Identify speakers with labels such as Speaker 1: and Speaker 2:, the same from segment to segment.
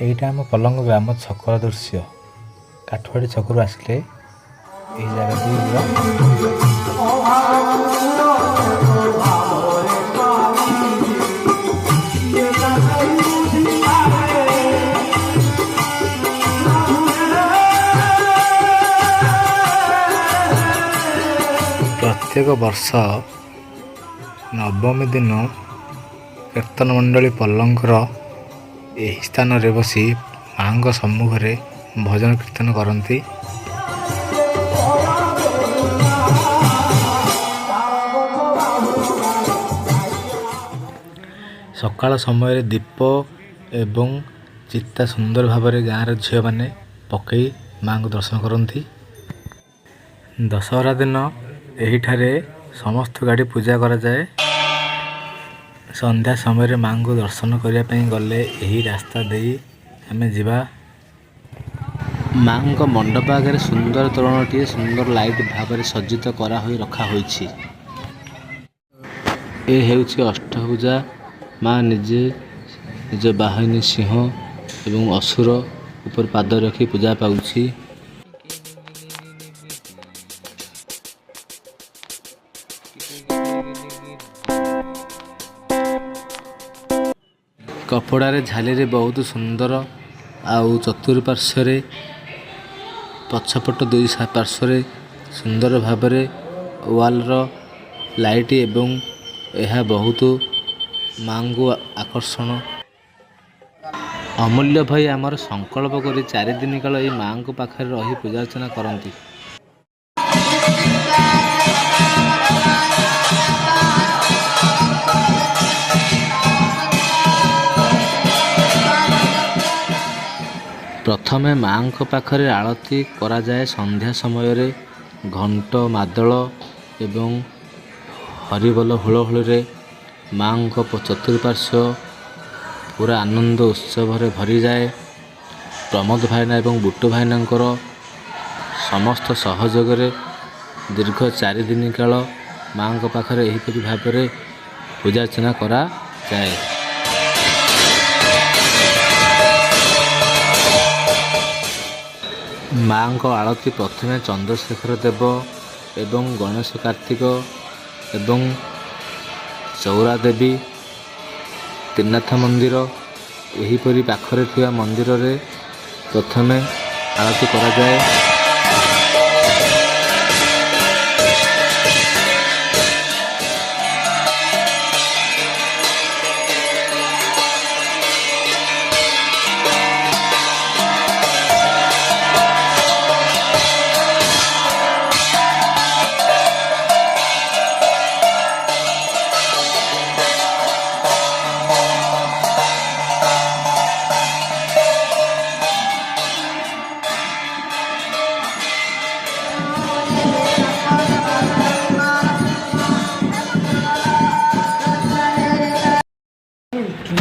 Speaker 1: ଏଇଟା ଆମ ପଲଙ୍ଗ ଗ୍ରାମ ଛକର ଦୃଶ୍ୟ। କାଠୁଆଡ଼ି ଛକରୁ ଆସିଲେ ଏହି ଜାଗା ଦେଇ ଯିବା। ପ୍ରତ୍ୟେକ ବର୍ଷ ନବମୀ ଦିନ କୀର୍ତ୍ତନ ମଣ୍ଡଳୀ ପଲଙ୍କର ଏହି ସ୍ଥାନରେ ବସି ମାଆଙ୍କ ସମ୍ମୁଖରେ ଭଜନ କୀର୍ତ୍ତନ କରନ୍ତି। ସକାଳ ସମୟରେ ଦୀପ ଏବଂ ଚିତା ସୁନ୍ଦର ଭାବରେ ଗାଁର ଝିଅମାନେ ପକାଇ ମାଆଙ୍କୁ ଦର୍ଶନ କରନ୍ତି। ଦଶହରା ଦିନ ଏହିଠାରେ ସମସ୍ତ ଗାଡ଼ି ପୂଜା କରାଯାଏ। ସନ୍ଧ୍ୟା ସମୟରେ ମାଆଙ୍କୁ ଦର୍ଶନ କରିବା ପାଇଁ ଗଲେ ଏହି ରାସ୍ତା ଦେଇ ଆମେ ଯିବା। ମାଆଙ୍କ ମଣ୍ଡପ ଆଗରେ ସୁନ୍ଦର ତୋରଣଟିଏ ସୁନ୍ଦର ଲାଇଟ୍ ଭାବରେ ସଜ୍ଜିତ କରାହୋଇ ରଖାହୋଇଛି। ଏ ହେଉଛି ଅଷ୍ଟଭୁଜା। ମା ନିଜେ ନିଜ ବାହିନୀ ସିଂହ ଏବଂ ଅସୁର ଉପରେ ପାଦ ରଖି ପୂଜା ପାଉଛି। କପଡ଼ାରେ ଝାଲିରେ ବହୁତ ସୁନ୍ଦର ଆଉ ଚତୁଃପାର୍ଶ୍ୱରେ ପଛପଟ ଦୁଇ ପାର୍ଶ୍ୱରେ ସୁନ୍ଦର ଭାବରେ ୱାଲର ଲାଇଟ୍ ଏବଂ ଏହା ବହୁତ ମାଆଙ୍କୁ ଆକର୍ଷଣ। ଅମୂଲ୍ୟ ଭାଇ ଆମର ସଂକଳ୍ପ କରି 4 ଦିନ କାଳ ଏହି ମାଆଙ୍କ ପାଖରେ ରହି ପୂଜାର୍ଚ୍ଚନା କରନ୍ତି। ପ୍ରଥମେ ମାଆଙ୍କ ପାଖରେ ଆଳତି କରାଯାଏ। ସନ୍ଧ୍ୟା ସମୟରେ ଘଣ୍ଟ ମାଦଳ ଏବଂ ହରିବୋଲ ହୁଳହୁଳିରେ ମାଆଙ୍କ ଚତୁଃପାର୍ଶ୍ୱ ପୁରା ଆନନ୍ଦ ଉତ୍ସବରେ ଭରିଯାଏ। ପ୍ରମୋଦ ଭାଇନା ଏବଂ ବୁଟୁ ଭାଇନାଙ୍କର ସମସ୍ତ ସହଯୋଗରେ ଦୀର୍ଘ 4 ଦିନ କାଳ ମାଆଙ୍କ ପାଖରେ ଏହିପରି ଭାବରେ ପୂଜାର୍ଚ୍ଚନା କରାଯାଏ। ମାଆଙ୍କ ଆଳତି ପ୍ରଥମେ ଚନ୍ଦ୍ରଶେଖର ଦେବ ଏବଂ ଗଣେଶ, କାର୍ତ୍ତିକ ଏବଂ ଚଉରା ଦେବୀ, ତ୍ରିନାଥ ମନ୍ଦିର, ଏହିପରି ପାଖରେ ଥିବା ମନ୍ଦିରରେ ପ୍ରଥମେ ଆଳତି କରାଯାଏ।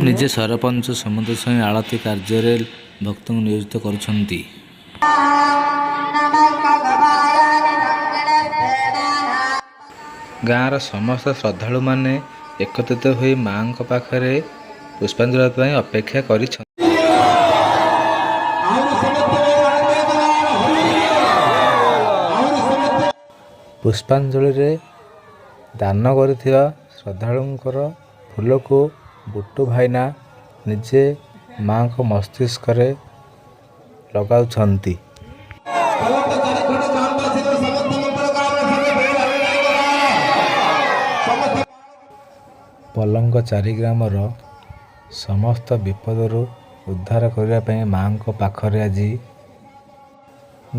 Speaker 1: ନିଜେ ସରପଞ୍ଚ ସମୁଦ୍ର ସ୍ୱାଇଁ ଆଳତି କାର୍ଯ୍ୟରେ ଭକ୍ତଙ୍କୁ ନିୟୋଜିତ କରୁଛନ୍ତି। ଗାଁର ସମସ୍ତ ଶ୍ରଦ୍ଧାଳୁମାନେ ଏକତ୍ରିତ ହୋଇ ମାଆଙ୍କ ପାଖରେ ପୁଷ୍ପାଞ୍ଜଳି ପାଇଁ ଅପେକ୍ଷା କରିଛନ୍ତି। ପୁଷ୍ପାଞ୍ଜଳିରେ ଦାନ କରିଥିବା ଶ୍ରଦ୍ଧାଳୁଙ୍କର ଫୁଲକୁ ବୁଟୁ ଭାଇନା ନିଜେ ମାଆଙ୍କ ମସ୍ତିଷ୍କରେ ଲଗାଉଛନ୍ତି।
Speaker 2: ସମସ୍ତ ଚାରିଖଣ୍ଡ ଗ୍ରାମବାସୀଙ୍କର ସମସ୍ତ ମଙ୍ଗଳ କାମନା ସଙ୍ଗେ ବୋଲ ସମସ୍ତ
Speaker 1: ପଲଙ୍କ ଚାରି ଗ୍ରାମର ସମସ୍ତ ବିପଦରୁ ଉଦ୍ଧାର କରିବା ପାଇଁ ମାଆଙ୍କ ପାଖରେ ଆଜି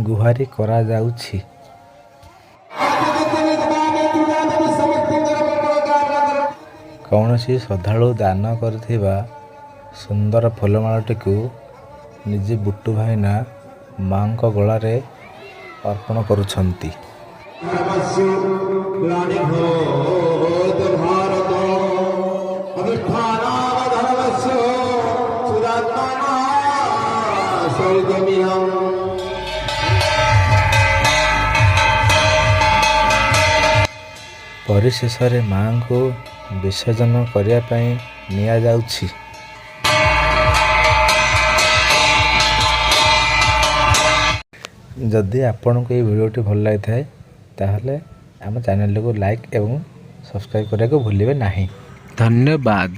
Speaker 1: ଗୁହାରି କରାଯାଉଛି।
Speaker 2: ସମସ୍ତଙ୍କର ମଙ୍ଗଳ କାମନା କର।
Speaker 1: କୌଣସି ଶ୍ରଦ୍ଧାଳୁ ଦାନ କରିଥିବା ସୁନ୍ଦର ଫୁଲମାଳଟିକୁ ନିଜେ ବୁଟୁ ଭାଇନା ମାଆଙ୍କ ଗଳାରେ ଅର୍ପଣ କରୁଛନ୍ତି।
Speaker 2: ଧର୍ମସ୍ୟ ଗ୍ଲାନିର୍ଭବତି ଭାରତ, ଅଭ୍ୟୁତ୍ଥାନାଦ୍ ଅଧର୍ମସ୍ୟ ତଦାତ୍ମାନଂ ସୃଜାମ୍ୟହମ୍।
Speaker 1: ପରିଶେଷରେ ମାଆଙ୍କୁ ବିସର୍ଜନ କରିବା ପାଇଁ ନିଆଯାଉଛି। ଯଦି ଆପଣଙ୍କୁ ଏହି ଭିଡ଼ିଓଟି ଭଲ ଲାଗିଥାଏ, ତାହେଲେ ଆମ ଚ୍ୟାନେଲଟିକୁ ଲାଇକ୍ ଏବଂ ସବସ୍କ୍ରାଇବ୍ କରିବାକୁ ଭୁଲିବେ ନାହିଁ। ଧନ୍ୟବାଦ।